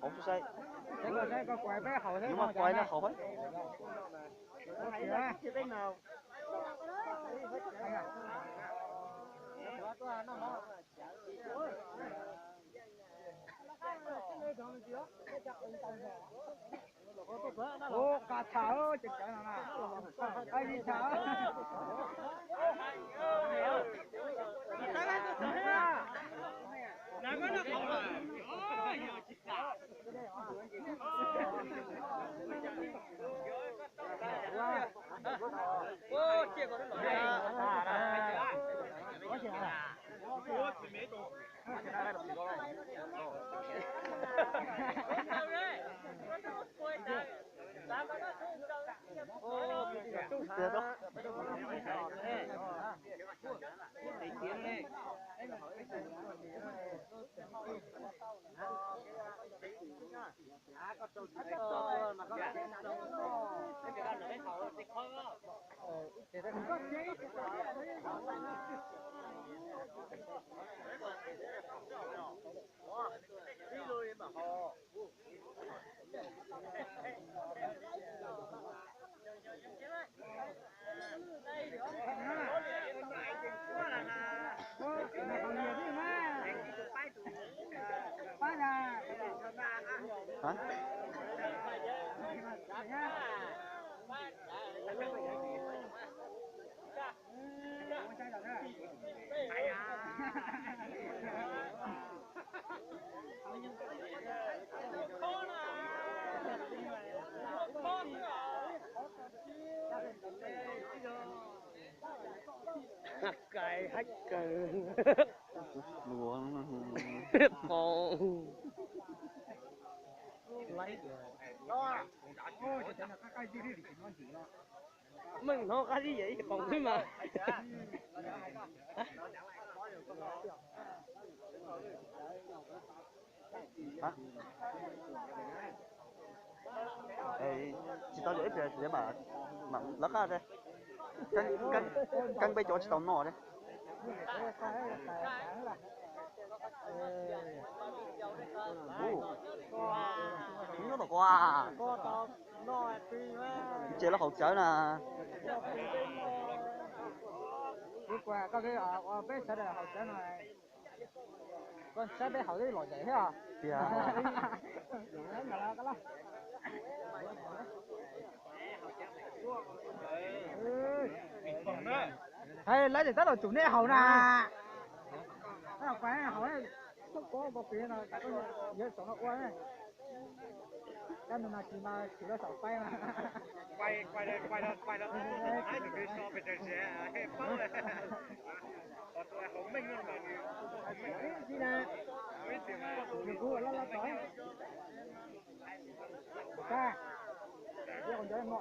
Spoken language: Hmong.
Hauv sai. Nws mas kuais na hauv. Ua, qas tham, cov cawv no na. Qas li tham. Hả? Haj kais haj kawg. Qos. Meej hnov qab zib yam ib qoo xwb mas. Tsis tau yog ib pliag mam lawv qab, keeb peb cov tsis tau noj thiab. Nyob tom ko, ces lawv haus cawv na. Koj saib peb haus twb lom zem thiab. Tiag. Hais lawv tias tab tom tsum nej haus na. Tab tom pais haus, tub ko ko pis no, yawg txoom no ua. Cab nws mas tsis mas tsis lawv saum paib mas. Tsis na, nws kuv los los tod. Sa, yog nco no.